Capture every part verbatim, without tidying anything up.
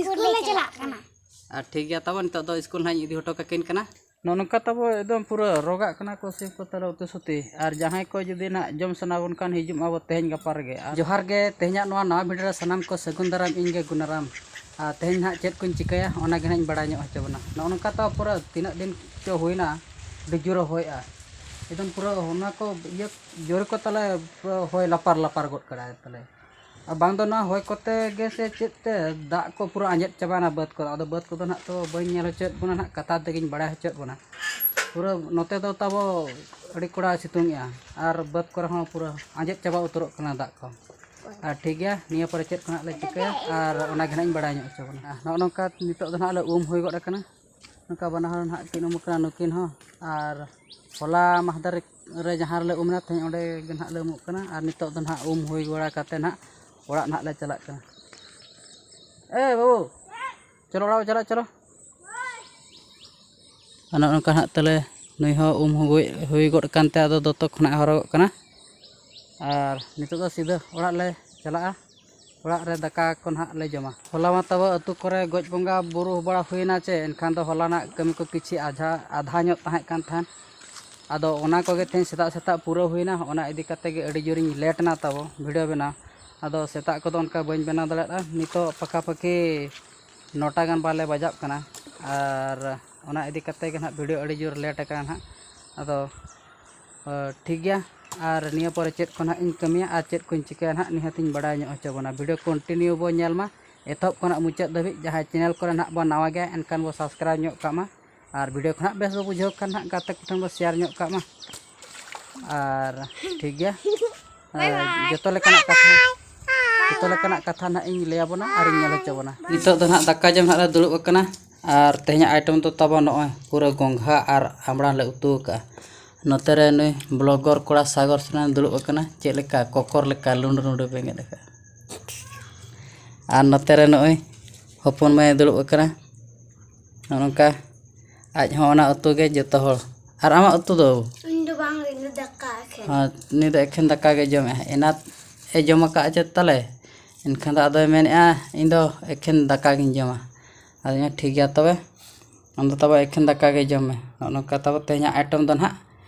School ᱞᱮ ᱪᱟᱞᱟᱜ ᱠᱟᱱᱟ᱾ ᱟᱨ ᱴᱷᱤᱠ ᱜᱮᱭᱟ, ᱛᱟᱵᱚ ᱱᱤᱛᱚᱜ ᱫᱚ ᱥᱠᱩᱞ ᱱᱟᱦᱟᱜ ᱤᱧ ᱤᱫᱤ ᱦᱚᱴᱚ ᱠᱟᱹᱠᱤᱱ ᱠᱟᱱᱟ᱾ ᱱᱚᱜᱼᱚ ᱱᱚᱝᱠᱟ ᱛᱟᱵᱚ ᱮᱠᱫᱚᱢ ᱯᱩᱨᱟᱹ ᱨᱚᱜᱟᱜ ᱠᱟᱱᱟ ᱠᱚ ᱥᱤᱢ ᱠᱚ ᱛᱟᱞᱮ ᱩᱛᱩ ᱥᱩᱛᱤ᱾ ᱟᱨ ᱡᱟᱦᱟᱸᱭ ᱠᱚ ᱡᱩᱫᱤ ᱱᱟᱦᱟᱜ ᱡᱚᱢ ᱥᱟᱱᱟ ᱵᱚᱱ ᱠᱷᱟᱱ, ᱦᱤᱡᱩᱜ ᱢᱟᱵᱚ ᱛᱮᱦᱮᱧ ᱜᱟᱯᱟ ᱨᱮᱜᱮ᱾ ᱟᱨ ᱡᱚᱦᱟᱨ ᱜᱮ, ᱛᱮᱦᱮᱧᱟᱜ ᱱᱚᱣᱟ ᱱᱟᱣᱟ ᱵᱷᱤᱰᱤᱭᱳ ᱨᱮ ᱥᱟᱱᱟᱢ ᱠᱚ ᱥᱟᱹᱜᱩᱱ ᱫᱟᱨᱟᱢ, ᱤᱧ ᱜᱮ ᱜᱩᱱᱟᱨᱟᱢ᱾ ᱟᱨ ᱛᱮᱦᱮᱧ ᱱᱟᱦᱟᱜ ᱪᱮᱫ ᱠᱚᱧ ᱪᱤᱠᱟᱹᱭᱟ, ᱚᱱᱟ ᱜᱮ ᱱᱟᱦᱟᱜ ᱤᱧ ᱵᱟᱲᱟᱭ ᱧᱚᱜ ᱦᱚᱪᱚ ᱵᱚᱱᱟ᱾ ᱱᱚᱜᱼᱚ ᱱᱚᱝᱠᱟ ᱛᱟᱵᱚ ᱯᱩᱨᱟᱹ ᱛᱤᱱᱟᱹᱜ ᱫᱤᱱ ᱪᱚ ᱦᱩᱭᱱᱟ, ᱟᱹᱰᱤ ᱡᱳᱨᱮ ᱦᱚᱭᱮᱜᱼᱟ᱾ ᱮᱠᱫᱚᱢ ᱯᱩᱨᱟᱹ ᱚᱱᱟ ᱠᱚ ᱤᱭᱟᱹ ᱡᱳᱨ ᱠᱚ ᱛᱟᱞᱮ ᱯᱩᱨᱟᱹ ᱦᱚᱭ ᱞᱟᱯᱟᱨ ᱞᱟᱯᱟᱨ ᱜᱚᱫ ᱠᱟᱫᱟᱭ ᱛᱟᱞᱮ᱾ ᱟᱨ ᱵᱟᱝ ᱫᱚ ᱱᱚᱣᱟ ᱦᱚᱭ ᱠᱚᱛᱮ ᱜᱮ ᱥᱮ ᱪᱮᱫ ᱛᱮ ᱫᱟᱜ ᱠᱚ ᱯᱩᱨᱟᱹ ᱟᱸᱡᱮᱫ ᱪᱟᱵᱟᱭᱮᱱᱟ ᱵᱟᱹᱫᱽ ᱠᱚᱨᱮ᱾ ᱟᱫᱚ ᱵᱟᱹᱫᱽ ᱠᱚᱫᱚ ᱱᱟᱦᱟᱜ ᱛᱚ ᱵᱟᱹᱧ ᱧᱮᱞ ᱦᱚᱪᱚᱭᱮᱫ ᱵᱚᱱᱟ ᱱᱟᱦᱟᱜ, ᱠᱟᱛᱷᱟ ᱛᱮᱜᱮᱧ ᱵᱟᱲᱟᱭ ᱦᱚᱪᱚᱭᱮᱫ ᱵᱚᱱᱟ᱾ ᱯᱩᱨᱟᱹ ᱱᱚᱛᱮ ᱫᱚ ᱛᱟᱵᱚ ᱟᱹᱰᱤ ᱠᱚᱲᱟ ᱥᱤᱛᱩᱝ ᱮᱜᱼᱟ, ᱟᱨ ᱵᱟᱹᱫᱽ ᱠᱚᱨᱮ ᱦᱚᱸ ᱯᱩᱨᱟᱹ ᱟᱸᱡᱮᱫ ᱪᱟᱵᱟ ᱩᱛᱟᱹᱨᱚᱜ ᱠᱟᱱᱟ ᱫᱟᱜ ᱠᱚ᱾ ᱟᱨ ᱴᱷᱤᱠ ᱜᱮᱭᱟ, ᱱᱤᱭᱟᱹ ᱯᱚᱨᱮ ᱪᱮᱫ ᱠᱚ ᱱᱟᱦᱟᱜ ᱞᱮ ᱪᱤᱠᱟᱹᱭᱟ, ᱟᱨ ᱚᱱᱟ ᱜᱮ ᱱᱟᱦᱟᱜ ᱤᱧ ᱵᱟᱲᱟᱭ ᱧᱚᱜ ᱦᱚᱪᱚ ᱵᱚᱱᱟ᱾ ᱱᱚᱜᱼᱚ ᱱᱚᱝᱠᱟ ᱱᱤᱛᱚᱜ ᱫᱚ ᱱᱟᱦᱟᱜ ᱞᱮ ᱩᱢ ᱦᱩᱭ ᱜᱚᱫ ᱟᱠᱟᱱᱟ᱾ ᱱᱚᱝᱠᱟ ᱵᱟᱱᱟ ᱦᱚᱲ ᱱᱟᱦᱟᱜ ᱠᱤᱱ ᱩᱢ ᱟᱠᱟᱱᱟ ᱱᱩᱠᱤᱱ ᱦᱚᱸ᱾ ᱟᱨ ᱦᱚᱞᱟ ᱢᱟᱦᱫᱮᱨ ᱨᱮ ᱡᱟᱦᱟᱸ ᱨᱮᱞᱮ ᱩᱢ ᱮᱱᱟ, ᱛᱮᱦᱮᱧ ᱚᱸᱰᱮ ᱜᱮ ᱱᱟᱦᱟᱜ ᱞᱮ ᱩᱢᱩᱜ ᱠᱟᱱᱟ᱾ ᱟᱨ ᱱᱤᱛᱚᱜ ᱫᱚ ᱱᱟᱦᱟᱜ ᱩᱢ ᱦᱩᱭ ᱵᱟᱲᱟ ᱠᱟᱛᱮ ᱱᱟᱦᱟᱜ ᱚᱲᱟᱜ ᱱᱟᱦᱟᱜ ᱞᱮ ᱪᱟᱞᱟᱜ ᱠᱟᱱᱟ᱾ ᱮ ᱵᱟᱹᱵᱩ, ᱪᱚᱞᱚ ᱚᱲᱟᱜ ᱵᱚ ᱪᱟᱞᱟᱜ, ᱪᱚᱞᱚ᱾ ᱟᱨ ᱱᱚᱜᱼᱚ ᱱᱚᱝᱠᱟ ᱱᱟᱦᱟᱜ ᱛᱟᱞᱮ ᱱᱩᱭ ᱦᱚᱸ ᱩᱢ ᱦᱩᱭ ᱦᱩᱭ ᱜᱚᱫ ᱠᱟᱱᱛᱮ ᱟᱫᱚ ᱫᱚᱛᱚ ᱠᱷᱚᱱᱟᱜ ᱮ ᱦᱚᱨᱚᱜᱚᱜ ᱠᱟᱱᱟ᱾ ᱟᱨ ᱱᱤᱛᱚᱜ ᱫᱚ ᱥᱤᱫᱷᱟᱹ ᱚᱲᱟᱜ ᱞᱮ ᱪᱟᱞᱟᱜᱼᱟ᱾ ᱚᱲᱟᱜ ᱨᱮ ᱫᱟᱠᱟ ᱠᱚ ᱱᱟᱦᱟᱜ ᱞᱮ ᱡᱚᱢᱟ᱾ ᱦᱚᱞᱟ ᱢᱟ ᱛᱟᱵᱚ ᱟᱹᱛᱩ ᱠᱚᱨᱮ ᱜᱚᱡ ᱵᱚᱸᱜᱟ ᱵᱩᱨᱩ ᱵᱟᱲᱟ ᱦᱩᱭᱱᱟ ᱪᱮ, ᱮᱱᱠᱷᱟᱱ ᱫᱚ ᱦᱚᱞᱟᱱᱟᱜ ᱠᱟᱹᱢᱤ ᱠᱚ ᱠᱤᱪᱷᱤ ᱟᱡᱷᱟ-, ᱟᱫᱷᱟ ᱧᱚᱜ ᱛᱟᱦᱮᱸ ᱠᱟᱱ ᱛᱟᱦᱮᱸᱫ᱾ ᱟᱫᱚ ᱚᱱᱟ ᱠᱚᱜᱮ ᱛᱮᱦᱮᱧ ᱥᱮᱛᱟᱜ ᱥᱮᱛᱟᱜ ᱯᱩᱨᱟᱹᱣ ᱦᱩᱭᱱᱟ᱾ ᱚᱱᱟ ᱤᱫᱤ ᱠᱟᱛᱮ ᱜᱮ ᱟᱹᱰᱤ ᱡᱳᱨᱤᱧ ᱞᱮᱴ ᱮᱱᱟ ᱛᱟᱵᱚ ᱵᱷᱤᱰᱤᱭᱳ ᱵᱮᱱᱟᱣ᱾ ᱟᱫᱚ ᱥᱮᱛᱟᱜ ᱠᱚᱫᱚ ᱚᱱᱠᱟ ᱵᱟᱹᱧ ᱵᱮᱱᱟᱣ ᱫᱟᱲᱮᱭᱟᱫᱼᱟ᱾ ᱱᱤᱛᱚᱜ ᱯᱟᱠᱟᱯᱟᱠᱤ ᱱᱚᱴᱟ ᱜᱟᱱ ᱵᱟᱞᱮ ᱵᱟᱡᱟᱜ ᱠᱟᱱᱟ᱾ ᱟᱨ ᱚᱱᱟ ᱤᱫᱤ ᱠᱟᱛᱮ ᱜᱮ ᱱᱟᱦᱟᱜ ᱵᱷᱤᱰᱤᱭᱳ ᱟᱹᱰᱤ ᱡᱳᱨ ᱞᱮᱴ ᱟᱠᱟᱱᱟ ᱱᱟᱦᱟᱜ᱾ ᱟᱫᱚ ᱚ, ᱴᱷᱤᱠ ᱜᱮᱭᱟ᱾ ᱟᱨ ᱱᱤᱭᱟᱹ ᱯᱚᱨᱮ ᱪᱮᱫ ᱠᱚ ᱱᱟᱦᱟᱜ ᱤᱧ ᱠᱟᱹᱢᱤᱭᱟ ᱟᱨ ᱪᱮᱫ ᱠᱚᱧ ᱪᱤᱠᱟᱹᱭᱟ ᱱᱟᱦᱟᱜ, ᱱᱤᱦᱟᱹᱛ ᱤᱧ ᱵᱟᱲᱟᱭ ᱧᱚᱜ ᱦᱚᱪᱚ ᱵᱚᱱᱟ᱾ ᱵᱷᱤᱰᱤᱭᱳ ᱠᱚᱱᱴᱤᱱᱤᱭᱩ ᱵᱚ ᱧᱮᱞ ᱢᱟ, ᱮᱛᱚᱦᱚᱵ ᱠᱷᱚᱱᱟᱜ ᱢᱩᱪᱟᱹᱫ ᱫᱷᱟᱹᱵᱤᱡ᱾ ᱡᱟᱦᱟᱸᱭ ᱪᱮᱱᱮᱞ ᱠᱚᱨᱮ ᱱᱟᱦᱟᱜ ᱵᱚ ᱱᱟᱣᱟ ᱜᱮᱭᱟ, ᱮᱱᱠᱷᱟᱱ ᱵᱚ ᱥᱟᱵᱥᱠᱨᱟᱭᱤᱵᱽ ᱧᱚᱜ ᱠᱟᱜ ᱢᱟ᱾ ᱟᱨ ᱵᱷᱤᱰᱤᱭᱳ ᱠᱷᱚᱱᱟᱜ ᱵᱮᱥ ᱵᱚ ᱵᱩᱡᱷᱟᱹᱣ ᱠᱷᱟᱱ ᱱᱟᱦᱟᱜ ᱜᱟᱛᱮ ᱠᱚᱴᱷᱮᱱ ᱵᱚ ᱥᱮᱭᱟᱨ ᱧᱚᱜ ᱠᱟᱜ ᱢᱟ᱾ ᱟᱨ ᱴᱷᱤᱠ ᱜᱮᱭᱟ᱾ ᱟᱨ ᱡᱚᱛᱚ ᱞᱮᱠᱟᱱᱟᱜ ᱠᱟᱛᱷᱟ, ᱡᱚᱛᱚ ᱞᱮᱠᱟᱱᱟᱜ ᱠᱟᱛᱷᱟ ᱱᱟᱦᱟᱜ ᱤᱧ ᱞᱟᱹᱭ ᱟᱵᱚᱱᱟ ᱟᱨᱤᱧ ᱧᱮᱞ ᱦᱚᱪᱚ ᱵᱚᱱᱟ᱾ ᱱᱤᱛᱚᱜ ᱫᱚ ᱱᱟᱦᱟᱜ ᱫᱟᱠᱟ ᱡᱚᱢ ᱱᱟᱦᱟᱜ ᱞᱮ ᱫᱩᱲᱩᱵ ᱟᱠᱟᱱᱟ᱾ ᱟᱨ ᱛᱮᱦᱮᱧᱟᱜ ᱟᱭᱴᱮᱢ ᱫᱚ ᱛᱟᱵᱚ ᱱᱚᱜᱼᱚᱭ ᱯᱩᱨᱟᱹ ᱜᱚᱝᱜᱷᱟ ᱟᱨ ᱟᱢᱲᱟ ᱞᱮ ᱩᱛᱩ ᱟᱠᱟᱜᱼᱟ᱾ ᱱᱚᱛᱮ ᱨᱮ ᱱᱩᱭ ᱵᱞᱚᱜᱚᱨ ᱠᱚᱲᱟ ᱥᱟᱜᱚᱨ ᱥᱚᱨᱮᱱ ᱫᱩᱲᱩᱵ ᱟᱠᱟᱱᱟ᱾ ᱪᱮᱫ ᱞᱮᱠᱟ ᱠᱚᱠᱚᱨ ᱞᱮᱠᱟ ᱞᱩᱸᱰ ᱞᱩᱸᱰ ᱵᱮᱸᱜᱮᱫ ᱟᱠᱟᱫ᱾ ᱟᱨ ᱱᱚᱛᱮ ᱨᱮ ᱱᱚᱜᱼᱚᱭ ᱦᱚᱯᱚᱱ ᱢᱟᱹᱭ ᱫᱩᱲᱩᱵ ᱟᱠᱟᱱᱟ᱾ ᱱᱚᱜᱼᱚ ᱱᱚᱝᱠᱟ ᱟᱡ ᱦᱚᱸ ᱚᱱᱟ ᱩᱛᱩ ᱜᱮ ᱡᱚᱛᱚ ᱦᱚᱲ᱾ ᱟᱨ ᱟᱢᱟᱜ ᱩᱛᱩ ᱫᱚ? ᱤᱧ ᱫᱚ ᱵᱟᱝ, ᱤᱧ ᱫᱚ ᱫᱟᱠᱟ ᱮᱠᱷᱮᱱ᱾ ᱦᱮᱸ, ᱩᱱᱤ ᱫᱚ ᱮᱠᱷᱮᱱ ᱫᱟᱠᱟ ᱜᱮ ᱡᱚᱢᱮᱫᱼᱟ᱾ ᱮᱱᱟ ᱮ ᱡᱚᱢ ᱟᱠᱟᱫᱼᱟ ᱪᱮᱫ ᱛᱟᱞᱮ? ᱮᱱᱠᱷᱟᱱ ᱫᱚ ᱟᱫᱚᱭ ᱢᱮᱱᱮᱫᱼᱟ, "ᱤᱧ ᱫᱚ ᱮᱠᱷᱮᱱ ᱫᱟᱠᱟ ᱜᱤᱧ ᱡᱚᱢᱟ᱾" ᱟᱫᱚ ᱴᱷᱤᱠ ᱜᱮᱭᱟ ᱛᱚᱵᱮ, ᱟᱢ ᱫᱚ ᱛᱟᱵᱚ ᱮᱠᱷᱮᱱ ᱫᱟᱠᱟ ᱜᱮ ᱡᱚᱢ ᱢᱮ᱾ ᱱᱚᱜᱼᱚ ᱱᱚᱝᱠᱟ ᱛᱟᱵᱚ ᱛᱮᱦᱮᱧᱟᱜ ᱟᱭᱴᱮᱢ ᱫᱚ ᱱᱟᱦᱟᱜ᱾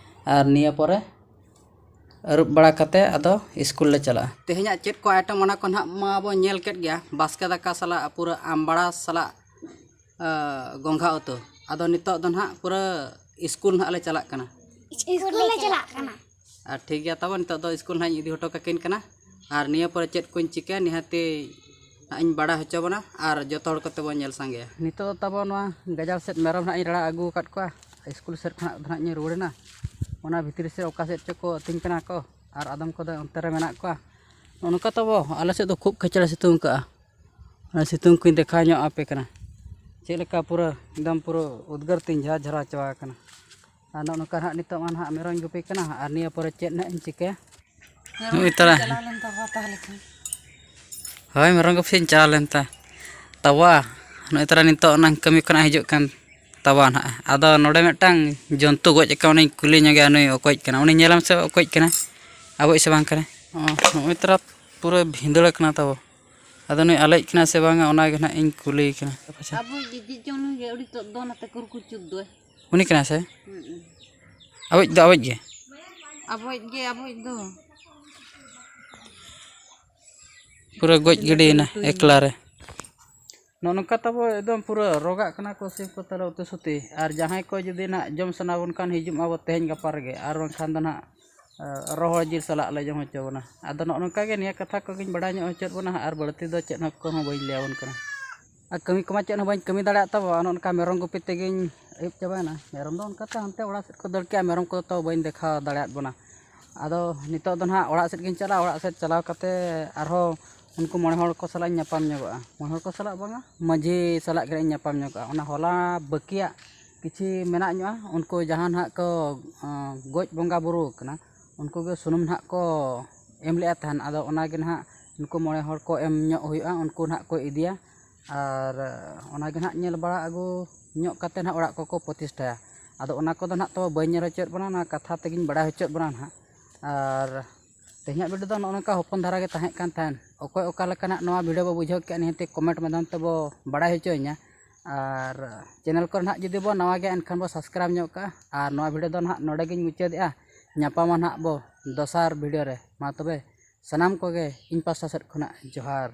ᱟᱨ ᱱᱤᱭᱟᱹ ᱯᱚᱨᱮ ᱟᱹᱨᱩᱵ ᱵᱟᱲᱟ ᱠᱟᱛᱮ ᱟᱫᱚ ᱥᱠᱩᱞ ᱞᱮ ᱪᱟᱞᱟᱜᱼᱟ᱾ ᱛᱮᱦᱮᱧᱟᱜ ᱪᱮᱫ ᱠᱚ ᱟᱭᱴᱮᱢ, ᱚᱱᱟ ᱠᱚ ᱱᱟᱦᱟᱜ ᱢᱟ ᱵᱚ ᱧᱮᱞ ᱠᱮᱫ ᱜᱮᱭᱟ, ᱵᱟᱥᱠᱮ ᱫᱟᱠᱟ ᱥᱟᱞᱟᱜ ᱯᱩᱨᱟᱹ ᱟᱢᱵᱟᱲᱟ ᱥᱟᱞᱟᱜ, ᱟ, ᱜᱚᱸᱜᱷᱟ ᱩᱛᱩ᱾ ᱟᱫᱚ ᱱᱤᱛᱚᱜ ᱫᱚ ᱱᱟᱦᱟᱜ ᱯᱩᱨᱟᱹ ᱥᱠᱩᱞ ᱱᱟᱦᱟᱜ ᱞᱮ ᱪᱟᱞᱟᱜ ᱠᱟᱱᱟ᱾ ᱥᱠᱩᱞ ᱞᱮ ᱪᱟᱞᱟᱜ ᱠᱟᱱᱟ᱾ ᱟᱨ ᱴᱷᱤᱠ ᱜᱮᱭᱟ ᱛᱟᱵᱚ, ᱱᱤᱛᱚᱜ ᱫᱚ ᱥᱠᱩᱞ ᱱᱟᱦᱟᱜ ᱤᱧ ᱤᱫᱤ ᱦᱚᱴᱚ ᱠᱟᱹᱠᱤᱱ ᱠᱟᱱᱟ᱾ ᱟᱨ ᱱᱤᱭᱟᱹ ᱯᱚᱨᱮ ᱪᱮᱫ ᱠᱚᱧ ᱪᱤᱠᱟᱹᱭᱟ, ᱱᱤᱦᱟᱹᱛᱤ ᱱᱟᱦᱟᱜ ᱤᱧ ᱵᱟᱲᱟᱭ ᱦᱚᱪᱚ ᱵᱚᱱᱟ ᱟᱨ ᱡᱚᱛᱚ ᱦᱚᱲ ᱠᱚᱛᱮ ᱵᱚᱱ ᱧᱮᱞ ᱥᱟᱸᱜᱮᱭᱟ᱾ ᱱᱤᱛᱚᱜ ᱫᱚ ᱛᱟᱵᱚ ᱱᱚᱣᱟ ᱜᱟᱡᱟᱲ ᱥᱮᱫ ᱢᱮᱨᱚᱢ ᱱᱟᱦᱟᱜ ᱤᱧ ᱨᱟᱲᱟ ᱟᱹᱜᱩ ᱟᱠᱟᱫ ᱠᱚᱣᱟ᱾ ᱥᱠᱩᱞ ᱥᱮᱫ ᱠᱷᱚᱱᱟᱜ ᱫᱚ ᱱᱟᱦᱟᱜ ᱤᱧ ᱨᱩᱣᱟᱹᱲ ᱮᱱᱟ᱾ ᱚᱱᱟ ᱵᱷᱤᱛᱨᱤ ᱥᱮᱫ ᱚᱠᱟ ᱥᱮᱫ ᱪᱚ ᱠᱚ ᱟᱹᱛᱤᱧ ᱠᱟᱱᱟ ᱠᱚ, ᱟᱨ ᱟᱫᱚᱢ ᱠᱚᱫᱚ ᱚᱱᱛᱮ ᱨᱮ ᱢᱮᱱᱟᱜ ᱠᱚᱣᱟ᱾ ᱱᱚᱜᱼᱚ ᱱᱚᱝᱠᱟ ᱛᱟᱵᱚ ᱟᱞᱮ ᱥᱮᱫ ᱫᱚ ᱠᱷᱩᱵ ᱠᱷᱟᱪᱮ ᱥᱤᱛᱩᱝ ᱠᱟᱜᱼᱟ᱾ ᱚᱱᱟ ᱥᱤᱛᱩᱝ ᱠᱚᱧ ᱫᱮᱠᱷᱟᱣ ᱧᱚᱜ ᱟᱯᱮ ᱠᱟᱱᱟ, ᱪᱮᱫ ᱞᱮᱠᱟ ᱯᱩᱨᱟᱹ ᱮᱠᱫᱚᱢ ᱯᱩᱨᱟᱹ ᱩᱫᱽᱜᱟᱹᱨ ᱛᱤᱧ ᱡᱷᱟᱨ ᱡᱷᱟᱨᱟᱣ ᱪᱟᱵᱟ ᱟᱠᱟᱱᱟ᱾ ᱟᱨ ᱱᱚᱜᱼᱚ ᱱᱚᱝᱠᱟ ᱱᱟᱦᱟᱜ ᱱᱤᱛᱚᱜ ᱢᱟ ᱱᱟᱦᱟᱜ ᱢᱮᱨᱚᱢ ᱜᱩᱯᱤ ᱠᱟᱱᱟ, ᱟᱨ ᱱᱤᱭᱟᱹ ᱯᱚᱨᱮ ᱪᱮᱫ ᱱᱟᱦᱟᱜ ᱤᱧ ᱪᱤᱠᱟᱹᱭᱟ? ᱱᱚᱜᱼᱚᱭ ᱛᱟᱨᱟ᱾ ᱪᱟᱞᱟᱣ ᱞᱮᱱ ᱛᱟᱵᱚ ᱛᱟᱦᱞᱮ ᱠᱷᱟᱱ᱾ ᱦᱳᱭ, ᱢᱮᱨᱚᱢ ᱜᱩᱯᱤᱧ ᱪᱟᱞᱟᱣ ᱞᱮᱱ ᱛᱟ-, ᱛᱟᱵᱚᱣᱟ᱾ ᱱᱚᱜᱼᱚᱭ ᱛᱟᱨᱟ ᱱᱤᱛᱚᱜ ᱚᱱᱟ ᱠᱟᱹᱢᱤ ᱠᱷᱚᱱᱟᱜ ᱦᱤᱡᱩᱜ ᱠᱟᱱ ᱛᱟᱵᱚᱣᱟ ᱱᱟᱦᱟᱜ᱾ ᱟᱫᱚ ᱱᱚᱰᱮ ᱢᱤᱫᱴᱟᱝ ᱡᱚᱱᱛᱩ ᱜᱚᱡ ᱟᱠᱟᱱ, ᱩᱱᱤᱧ ᱠᱩᱞᱤ ᱧᱚᱜᱮᱭᱟ, ᱱᱩᱭ ᱚᱠᱚᱭᱤᱡ ᱠᱟᱱᱟ? ᱩᱱᱤ ᱧᱮᱞᱟᱢ ᱥᱮ ᱚᱠᱚᱭᱤᱡ ᱠᱟᱱᱟᱭ, ᱟᱵᱚᱭᱤᱡ ᱥᱮ ᱵᱟᱝ ᱠᱟᱱᱟᱭ? ᱚ, ᱱᱚᱜᱼᱚᱭ ᱛᱟᱨᱟ ᱯᱩᱨᱟᱹ ᱵᱷᱤᱸᱫᱟᱹᱲ ᱟᱠᱟᱱᱟ ᱛᱟᱵᱚ᱾ ᱟᱫᱚ ᱱᱩᱭ ᱟᱞᱮᱭᱤᱡ ᱠᱟᱱᱟᱭ ᱥᱮ ᱵᱟᱝᱟ, ᱚᱱᱟ ᱜᱮ ᱱᱟᱦᱟᱜ ᱤᱧ ᱠᱩᱞᱤᱭᱮ ᱠᱟᱱᱟ᱾ ᱟᱪᱪᱷᱟ᱾ ᱟᱵᱚᱭᱤᱡ ᱜᱮ ᱪᱮᱫ ᱪᱚᱝ ᱱᱩᱭ ᱜᱮ ᱟᱹᱰᱤ ᱛᱚ ᱫᱚᱱ ᱟᱛᱮ ᱠᱩᱨᱠᱩᱪᱩᱫ ᱫᱚᱭ᱾ ᱩᱱᱤ ᱠᱟᱱᱟᱭ ᱥᱮ? ᱦᱩᱸ᱾ ᱟᱵᱚᱭᱤᱡ ᱫᱚ ᱟᱵᱚᱭᱤᱡ ᱜᱮ? ᱟᱵᱚᱭᱤᱡ ᱜᱮ, ᱟᱵᱚᱭᱤᱡ ᱫᱚ᱾ ᱯᱩᱨᱟᱹ ᱜᱚᱡ ᱜᱤᱰᱤᱭᱮᱱᱟ ᱮᱠᱞᱟ ᱨᱮ᱾ ᱱᱚᱜᱼᱚ ᱱᱚᱝᱠᱟ ᱛᱟᱵᱚ ᱮᱠᱫᱚᱢ ᱯᱩᱨᱟᱹ ᱨᱚᱜᱟᱜ ᱠᱟᱱᱟ ᱠᱚ ᱥᱤᱢ ᱠᱚ ᱛᱟᱞᱮ ᱩᱛᱩ ᱥᱩᱛᱤ᱾ ᱟᱨ ᱡᱟᱦᱟᱸᱭ ᱠᱚ ᱡᱩᱫᱤ ᱱᱟᱦᱟᱜ ᱡᱚᱢ ᱥᱟᱱᱟ ᱵᱚᱱ ᱠᱷᱟᱱ, ᱦᱤᱡᱩᱜ ᱢᱟᱵᱚ ᱛᱮᱦᱮᱧ ᱜᱟᱯᱟ ᱨᱮᱜᱮ, ᱟᱨ ᱵᱟᱝᱠᱷᱟᱱ ᱫᱚ ᱱᱟᱦᱟᱜ, ᱮ, ᱨᱚᱦᱚᱲ ᱡᱤᱞ ᱥᱟᱞᱟᱜ ᱞᱮ ᱡᱚᱢ ᱦᱚᱪᱚ ᱵᱚᱱᱟ᱾ ᱟᱫᱚ ᱱᱚᱜᱼᱚ ᱱᱚᱝᱠᱟ ᱜᱮ ᱱᱤᱭᱟᱹ ᱠᱟᱛᱷᱟ ᱠᱚᱜᱮᱧ ᱵᱟᱲᱟᱭ ᱧᱚᱜ ᱦᱚᱪᱚᱭᱮᱫ ᱵᱚᱱᱟ ᱦᱟᱸᱜ, ᱟᱨ ᱵᱟᱹᱲᱛᱤ ᱫᱚ ᱪᱮᱫ ᱦᱚᱸ ᱠᱚᱦᱚᱸ ᱵᱟᱹᱧ ᱞᱟᱹᱭ ᱟᱵᱚᱱ ᱠᱟᱱᱟ᱾ ᱟᱨ ᱠᱟᱹᱢᱤ ᱠᱚᱢᱟ ᱪᱮᱫ ᱦᱚᱸ ᱵᱟᱹᱧ ᱠᱟᱹᱢᱤ ᱫᱟᱲᱮᱭᱟᱜ ᱛᱟᱵᱚ, ᱚᱱᱮ ᱚᱱᱠᱟ ᱢᱮᱨᱚᱢ ᱜᱩᱯᱤ ᱛᱮᱜᱮᱧ ᱟᱹᱭᱩᱵ ᱪᱟᱵᱟᱭᱮᱱᱟ᱾ ᱢᱮᱨᱚᱢ ᱫᱚ ᱚᱱᱠᱟᱛᱮ ᱦᱟᱱᱛᱮ ᱚᱲᱟᱜ ᱥᱮᱫ ᱠᱚ ᱫᱟᱹᱲ ᱠᱮᱜᱼᱟ, ᱢᱮᱨᱚᱢ ᱠᱚᱫᱚ ᱛᱟᱵᱚ ᱵᱟᱹᱧ ᱫᱮᱠᱷᱟᱣ ᱫᱟᱲᱮᱭᱟᱫ ᱵᱚᱱᱟ᱾ ᱟᱫᱚ ᱱᱤᱛᱚᱜ ᱫᱚ ᱱᱟᱦᱟᱜ ᱚᱲᱟᱜ ᱥᱮᱫ ᱜᱤᱧ ᱪᱟᱞᱟᱜᱼᱟ᱾ ᱚᱲᱟᱜ ᱥᱮᱫ ᱪᱟᱞᱟᱣ ᱠᱟᱛᱮ ᱟᱨᱦᱚᱸ ᱩᱱᱠᱩ ᱢᱚᱬᱮ ᱦᱚᱲ ᱠᱚ ᱥᱟᱞᱟᱜ ᱤᱧ ᱧᱟᱯᱟᱢ ᱧᱚᱜᱚᱜᱼᱟ᱾ ᱢᱚᱬᱮ ᱦᱚᱲ ᱠᱚ ᱥᱟᱞᱟᱜ ᱵᱟᱝᱟ, ᱢᱟᱹᱡᱷᱤ ᱥᱟᱞᱟᱜ ᱜᱮ ᱤᱧ ᱧᱟᱯᱟᱢ ᱧᱚᱜᱚᱜᱼᱟ᱾ ᱚᱱᱟ ᱦᱚᱞᱟ ᱵᱟᱹᱠᱤᱭᱟᱜ ᱠᱤᱪᱷᱤ ᱢᱮᱱᱟᱜ ᱧᱚᱜᱼᱟ, ᱩᱱᱠᱩ ᱡᱟᱦᱟᱸ ᱱᱟᱦᱟᱜ ᱠᱚ, ᱟᱸ, ᱜᱚᱡ ᱵᱚᱸᱜᱟ ᱵᱩᱨᱩ ᱠᱟᱱᱟ, ᱩᱱᱠᱩ ᱜᱮ ᱥᱩᱱᱩᱢ ᱱᱟᱦᱟᱜ ᱠᱚ ᱮᱢ ᱞᱮᱫᱼᱟ ᱛᱟᱦᱮᱱ᱾ ᱟᱫᱚ ᱚᱱᱟ ᱜᱮ ᱱᱟᱦᱟᱜ ᱱᱩᱠᱩ ᱢᱚᱬᱮ ᱦᱚᱲ ᱠᱚ ᱮᱢ ᱧᱚᱜ ᱦᱩᱭᱩᱜᱼᱟ, ᱩᱱᱠᱩ ᱱᱟᱦᱟᱜ ᱠᱚ ᱤᱫᱤᱭᱟ᱾ ᱟᱨ ᱚᱱᱟ ᱜᱮ ᱱᱟᱦᱟᱜ ᱧᱮᱞ ᱵᱟᱲᱟ ᱟᱹᱜᱩ ᱧᱚᱜ ᱠᱟᱛᱮ ᱱᱟᱦᱟᱜ ᱚᱲᱟᱜ ᱠᱚᱠᱚ ᱯᱨᱚᱛᱤᱥᱴᱷᱟᱭᱟ᱾ ᱟᱫᱚ ᱚᱱᱟ ᱠᱚᱫᱚ ᱱᱟᱦᱟᱜ ᱛᱚ ᱵᱟᱹᱧ ᱧᱮᱞ ᱦᱚᱪᱚᱭᱮᱫ ᱵᱚᱱᱟ, ᱚᱱᱟ ᱠᱟᱛᱷᱟ ᱛᱮᱜᱮᱧ ᱵᱟᱲᱟᱭ ᱦᱚᱪᱚᱭᱮᱫ ᱵᱚᱱᱟ ᱱᱟᱦᱟᱜ᱾ ᱟᱨ ᱛᱮᱦᱮᱧᱟᱜ video ᱫᱚ ᱱᱚᱜᱼᱚ ᱱᱚᱝᱠᱟ ᱦᱚᱯᱚᱱ ᱫᱷᱟᱨᱟ ᱜᱮ ᱛᱟᱦᱮᱸ ᱠᱟᱱ ᱛᱟᱦᱮᱸᱫ᱾ ᱚᱠᱚᱭ ᱚᱠᱟ ᱞᱮᱠᱟᱱᱟᱜ ᱱᱚᱣᱟ video ᱵᱚ ᱵᱩᱡᱷᱟᱹᱣ ᱠᱮᱜᱼᱟ, ᱱᱤᱦᱟᱹᱛ comment ᱢᱟᱫᱽᱫᱷᱚᱢ ᱛᱮᱵᱚ ᱵᱟᱲᱟᱭ ᱦᱚᱪᱚᱧᱟ᱾ ᱟᱨ channel ᱠᱚᱨᱮ ᱱᱟᱦᱟᱜ ᱡᱩᱫᱤ ᱵᱚ ᱱᱟᱣᱟ ᱜᱮᱭᱟ, ᱮᱱᱠᱷᱟᱱ ᱵᱚ subscribe ᱧᱚᱜ ᱠᱟᱜᱼᱟ᱾ ᱟᱨ ᱱᱚᱣᱟ video ᱫᱚ ᱱᱟᱦᱟᱜ ᱱᱚᱰᱮ ᱜᱤᱧ ᱢᱩᱪᱟᱹᱫᱮᱜᱼᱟ᱾ ᱧᱟᱯᱟᱢᱟ ᱱᱟᱦᱟᱜ ᱵᱚ ᱫᱚᱥᱟᱨ video ᱨᱮ᱾ ᱢᱟ ᱛᱚᱵᱮ ᱥᱟᱱᱟᱢ ᱠᱚᱜᱮ ᱤᱧ ᱯᱟᱥᱴᱟ ᱥᱮᱫ ᱠᱷᱚᱱᱟᱜ ᱡᱚᱦᱟᱨ᱾